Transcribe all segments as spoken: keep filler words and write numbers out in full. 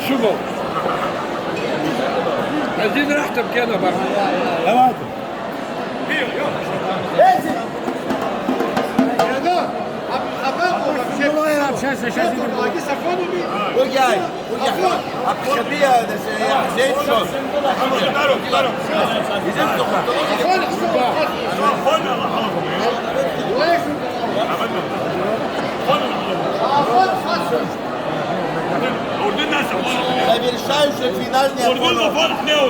Шәымоуп. Азин раҳҭап, Гена, абар. Давайте. Давай, общайся, щас идём. Угьай, угьай. Аԥхьатәи иаҳзеиԥшроз. Изымҵәахуа. Завершающий финальный оформил.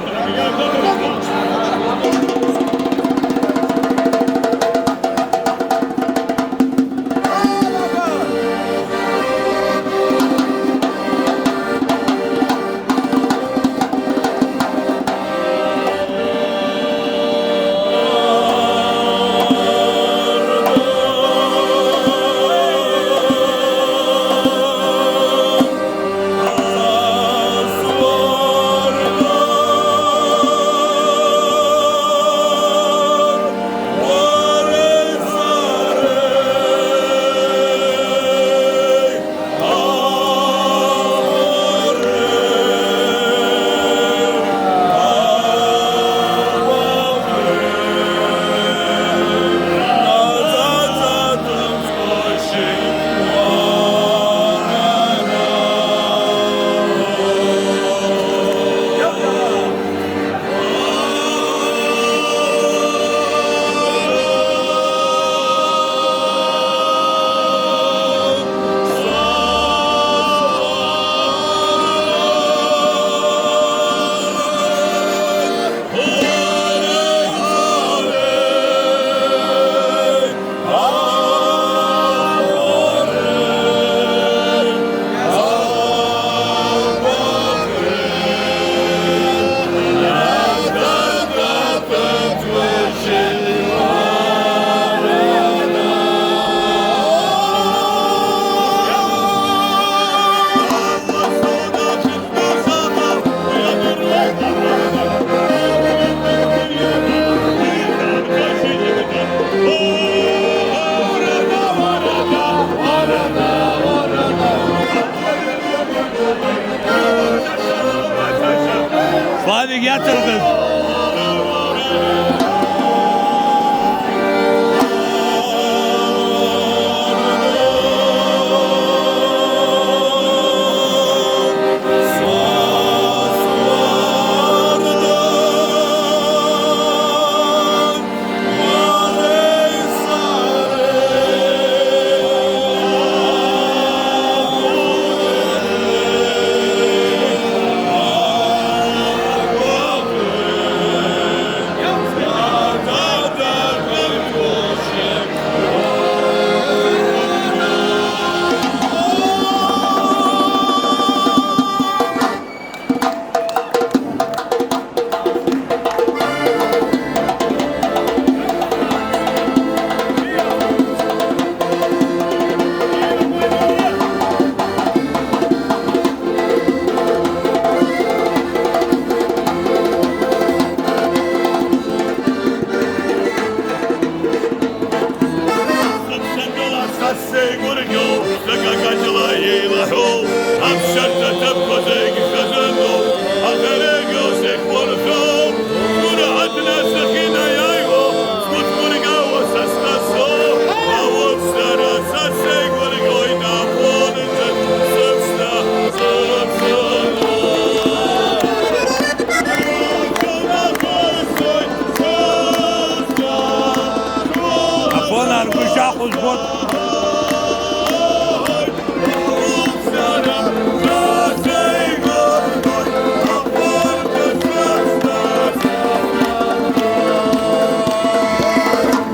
Славик иаҭыргаз. Сыԥсадгьыл асас сеигәырӷьо, зык акаҷла еилаҳәоу, аԥсшьарҭа ҭыԥқәа зегь хазыноу, аха ирыгьоу сеихәлыршәоу, гәырҳәа днасыхь инаиааиуа, сгәы ҭгәырӷьауа са схазо, ауп сара, са сеигәырӷьоит, аҟәынӡа сыԥсҭа сыԥсыноу. Афон аргәы ишахәо збоит.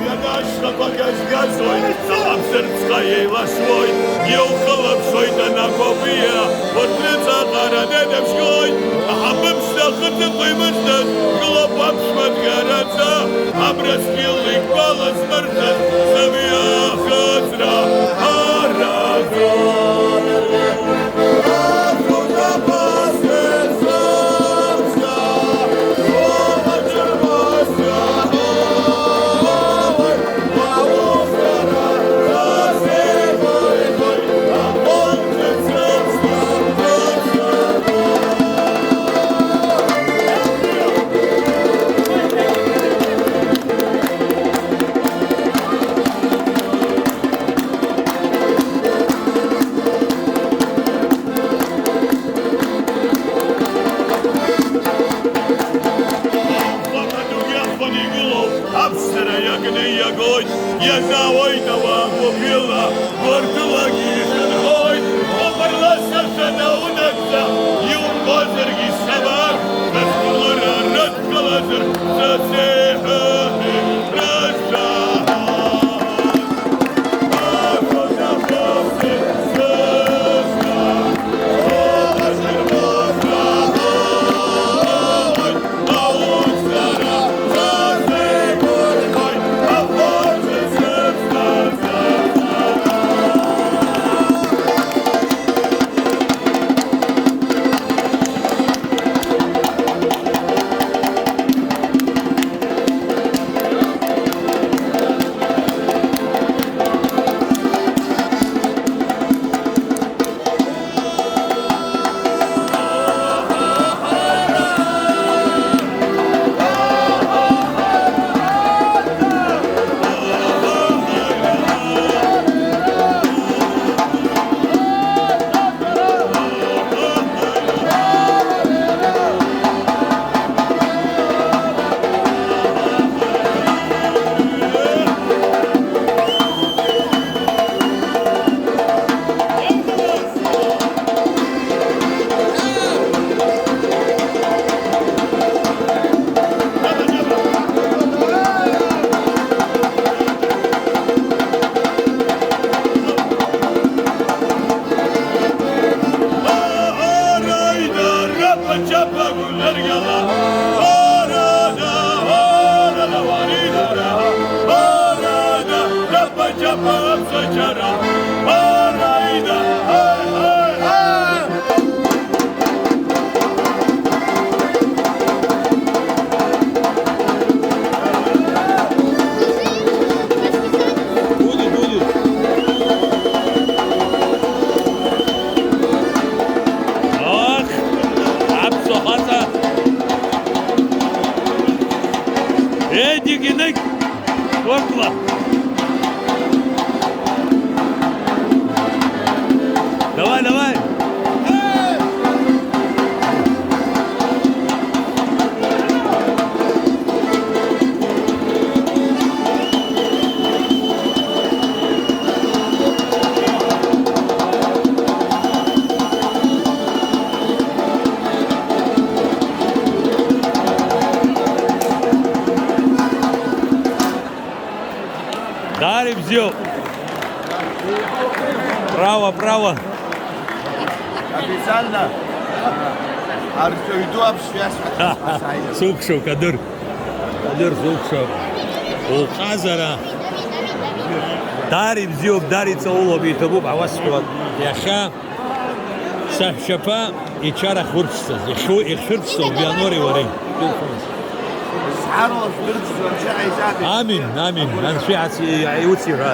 Ианашьҭақәа гьазгьазуеит, аԥсырӡ Ҵәҟьа еилашуоит, иухылаԥшуеит анакәабиа, урҭ рыҵаҟа рабеиҭаԥшьоит, аҳаԥы ԥшӡа ахы ҭыԥо имыждаз, гылоуп аԥшәма дгараӡа, абра зқьыла игәала змырӡаз, зымҩа ахыҵра араӡоуп. Иагоит, иазаауеит ауаа гәыԥҩыла, гәыртәылакгьы ихьанҳәуеит, хәыбласашәа наунагӡа, иумбозаргьы сабар, рыцәгәылара рыдкылазар, сасеиҳәеит, рызшаҳаҭ. Ах, аԥсуа хаҵа. Едик инык, уакәла. Давай, давай. Даара ибзиоуп. Браво, браво. Официально арҵаҩ ду аԥсшәа иасҳәахьан. Сукәшоуп, Кадыр. Кадыр, сукәшоуп. Уҟазара. Даара ибзиоуп, даара иҵаулоуп, иҭабуп, ауасҳәап. Иахьа саҳәшьаԥа ичара хурԥшӡаз, ихьу-, ихьурԥшӡоуп Вианори уареи. Зҳаруа шәдырԥшӡо Анцәа ҳаизааигәа. Амин, амин. Анцәа иац-, иуци ҳәа.